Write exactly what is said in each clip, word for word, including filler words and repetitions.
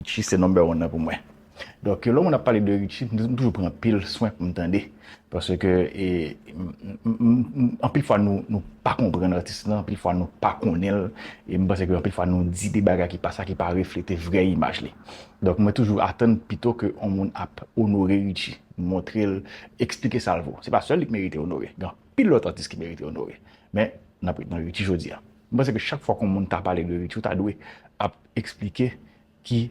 Richie se number one nan pou mwen. Donk, lè moun ap pale de Richie, m toujou pran anpil swen pou m tande. Paske, e, m, m, m, m, anpil fwa nou, nou pa konprann atis lan, anpil fwa nou pa konnen l, e m panse ke anpil fwa nou di de bagay ki pa sa, ki pa reflete vrè imaj li. Donk, mwen toujou atann pito ke yon moun ap onore Richie, montre l, eksplike sa l vo. Se pa sèl li ki merite onore. Gen anpil lòt atis ki merite onore. Men, n ap ret nan Richie jodi a. M panse ke chak fwa ke yon moun ta pale de Richie, ou ta dwe ap eksplike ki,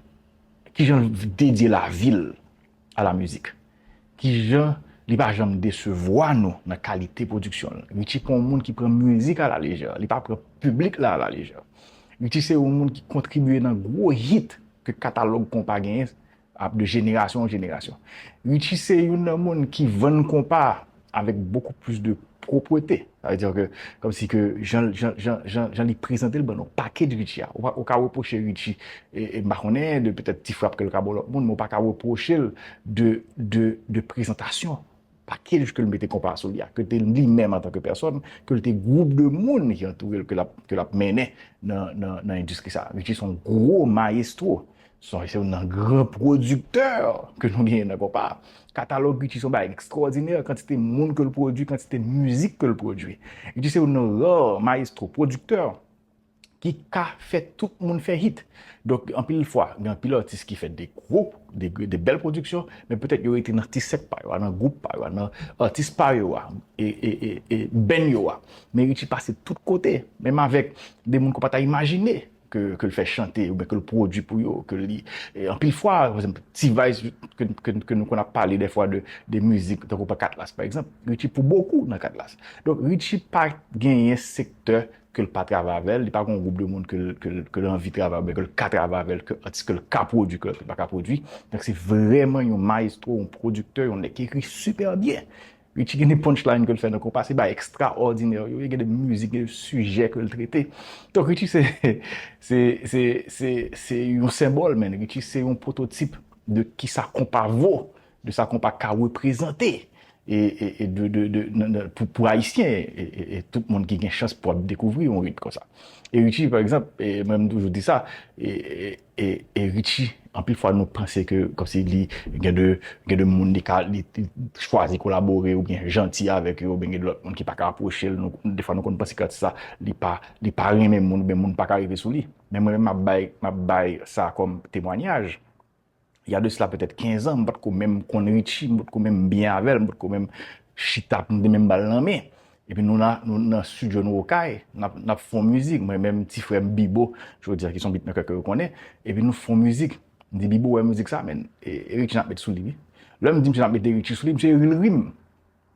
ki jan l dedye lavi l a la mizik. Ki jan li pa janm desevwa nou nan kalite pwodiksyon l. Richie pa yon moun ki pran mizik a la lejè, li pa pran piblik la a la lejè. Richie se yon moun ki kontribye nan gwo hit ke katalòg konpa genyen ap de jenerasyon an jenerasyon. Richie se youn nan moun ki vann konpa avèk beaucoup plus de propreté. Sa vle di ke, kòmsi ke jan, jan, jan, jan, jan li prezante l ban nou, package Richie a. Ou, pa- ou ka repwoche Richie, e, e, m pa konnen, de petèt ti frap ke l ka ba lòt moun, men ou pa ka repwoche l de, de, de prezantasyon. Package ke l mete konpa sou li a, ke te li menm antanke pèsòn, ke l te gwoup de moun ki antoure l, ke l ap, ke l ap mennen nan, nan, nan endistri sa. Richie se yon gwo mayestwo. Se yon, se youn nan gran pwodiktè ke nou genyen nan konpa. Katalòg Richie se yon bagay ekstwòdinè, kantite moun ke l pwodui, kantite mizik ke l pwodui. Richie se youn nan rare mayestwo, pwodiktè ki ka fè tout moun fè hit. Donk, anpil fwa, gen anpil atis ki fè de gwo, de, de bèl pwodiksyon, men petèt yo rete nan ti sèk pa yo a, nan gwoup pa yo a, nan atis pa yo a, e, e, e, e band yo a. Men Richie pase tout kote, menm avèk de moun ke w pa ta imajine ke, ke l fè chante, oubyen ke l pwodui pou yo, ke li, e, anpil fwa, pa egzanp, T-Vice, ke, ke, ke nou konn ap pale dèfwa de, de mizik, tankou pa Katlas, pa egzanp, Richie pou bokou nan Katlas. Donk, Richie pa genyen sektè ke l pa travay avè l, li pa gen yon gwoup de moun ke l, ke l, ke l anvi travay, oubyen ke l ka travay avè l, ke atis ke l ka pwodui, ke lòt li pa ka pwodui. Donk, se vrèman yon mayestwo, yon pwodiktè, yon nèg ki ekri sipè byen. Richie gen de punchline ke l fè nan konpa, se bagay ekstraòdinè yo ye, gen de mizik, gen de sijè ke l trete. Donk, Richie se, se, se, se, se yon senbòl, men Richie se yon pwototip de kisa konpa vo, de sa konpa ka reprezante. E, e, e de, de, de, nan, nan, pou, pou Ayisyen, e, e, e tout moun ki gen chans pou ap dekouvri yon rit konsa. E Richie, pa egzanp, e mwen m toujou di sa, e, e, e, e Richie, anpil fwa nou panse ke, kòmsi li gen de, gen de moun li ka, li, li chwazi kolabore oubyen janti avèk yo, oubyen gen de lòt moun ki pa ka apwoche l. Nou, defwa nou konn panse ke atis sa, li pa, li pa renmen moun, oubyen moun pa ka rive sou li. Men mwen menm, m ap bay, m ap bay sa kòm temwanyaj. Il y a de cela peut-être quinze ans, m pa t ko menm konn Richie, m pa t ko menm byen avè l, m pa t ko menm chita pou m te menm ba l nan men. Epi nou la, nou nan studio nou Okay, n ap, n ap fè yon mizik. Mwen menm, ti frè m Bibo, jodi a ki se yon beatmaker ke yo konnen. Epi nou fè yon mizik. M di, "Bibo, wè mizik sa, men, e, e Richie n ap met sou li, wi." Lè m di misye n ap mete Richie sou li, misye ri l ri m.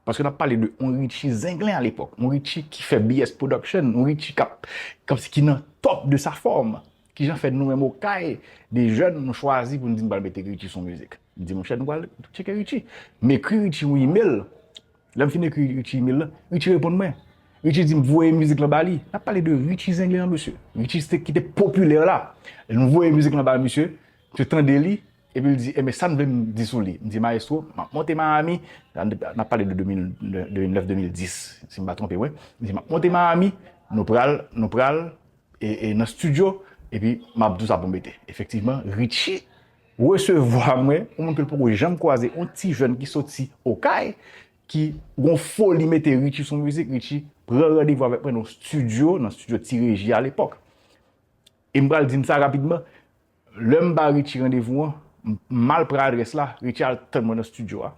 Paske n ap pale de yon Richie Zenglen alepòk, yon Richie ki fè B S Production, yon Richie k ap, kòmsi ki nan top de sa forme. Kijan fè nou menm Okay, de jèn, nou chwazi pou n di n pral mete Richie sou mizik? M di, "Monchè, nou pral tcheke Richie." M ekri Richie yon email. Lè m fin ekri Richie email la, Richie reponn mwen. Richie di m voye mizik lan ba li. N ap pale de Richie Zenglen an, mesye. Richie se ki te popilè la. Nou voye mizik lan ba misye. Misye tande li, epi l di, "Enben, sa n vle m di sou li?" M di, "Mayestwo, m ap monte Miami." N ap pale de de mil, de, de mil nèf, de mil dis, si m pa twonpe mwen. M di, "M ap monte Miami, nou pral, nou pral, e, e nan studio, epi m ap di w sa pou mete." Efektivman, Richie resevwa mwen, yon moun ke l poko janm kwaze, yon ti jèn ki soti Okay, ki gon foli mete Richie sou mizik, Richie pran randevou avèk mwen nan studio, nan studio Ti Reji alepòk. E m pral di n sa rapidman, lè m ba Richie randevou an, m, m al pran adrès la, Richie al tann mwen nan studio a.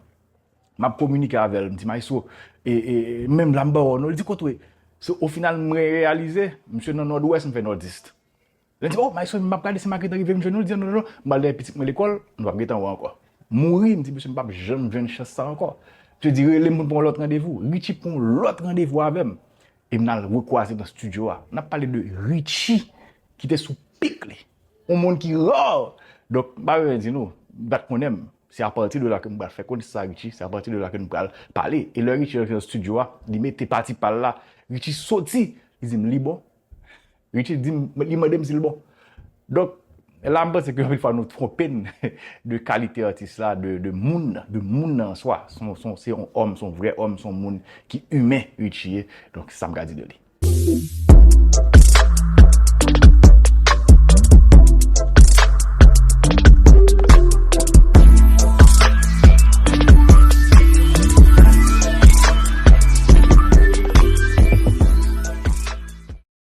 M ap kominike avè l, m di, "Maestro, e, e, e, menm la m ba w non." L di, "Kote w ye?" So, ofinal, mwen reyalize, misye nan Nòdwès, m fè Nòdis. Lè l di, "Oh, maestro, m ap gade si m pa gentan rive m jwenn ou." L di, "Non, non, non, m al dèyè pitit mwen lekòl, nou p ap gentan wè ankò." Mouri, m di, "Mesye, m p ap janm jwenn chans sa ankò." Misye di, "Rele m pou n pran yon lòt randevou." Richie pran yon lòt randevou avè m. E m al rekwaze nan studio a. N ap pale de Richie ki te sou pik li. Yon moun ki rare. Donk, m pa bezwen di nou, m pa t konnen m. Se apati de la ke m pral fè konesans a Richie, se apati de la ke nou pral pale. E lè Richie rantre nan studio a, li mete pati pa l la, Richie soti, li di m, "Li bon?" Richie di m, li mande m si l bon. Donk, la m panse ke anpil fwa nou twonpe n de kalite atis la, de, de moun nan, de moun nan an swa. Se yon, se yon, se yon òm, se yon vrè òm, se yon moun ki imen, Richie ye. Donk, se sa m ka di de li.